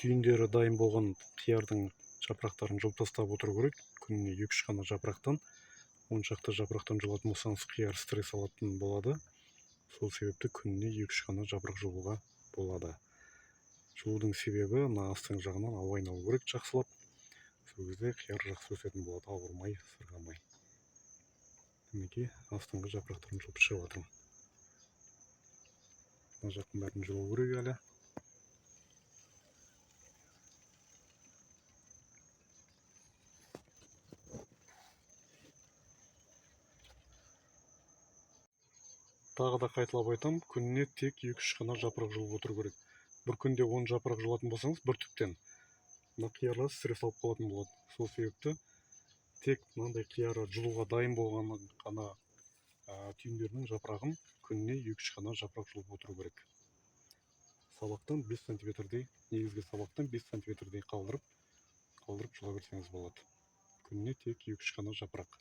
Түйіндері дайын болған қиярдың жапырақтарын жұлып тастап отыру керек. Күніне 2-3 қана жапырақтан, 10 шақты жапырақтан жұлатын болсаңыз, қияр стресс алатын болады. Сол себепті күніне 2-3 қана жапырақ жұлуға болады. Жұлудың себебі мына астыңғы жағынан ауа айналу керек жақсылап. Сол кезде қияр жақсы өсетін болады, ауырмай, сырғамай. Мінекей, астыңғы жапырақтарын жұлып шығып жатырмын. Мына жақтың бәрін жұлу керек әлі. Тағы да қайталап айтам, күніне тек 2-3 қана жапырақ жұлып отыру керек. Бір күнде 10 жапырақ жұлатын болсаңыз, бір түптен мына қиярлар стресс алып қалатын болады. Сол себепті тек мынандай қияры жұлуға дайын болғанын ғана, түйіндерінің жапырағын күніне 2-3 қана жапырақ жұлып отыру керек. Сабақтан 5 сантиметрдей, негізгі сабақтан 5 сантиметрдей қалдырып жұла берсеңіз болады. Күніне тек 2-3 қана жапырақ.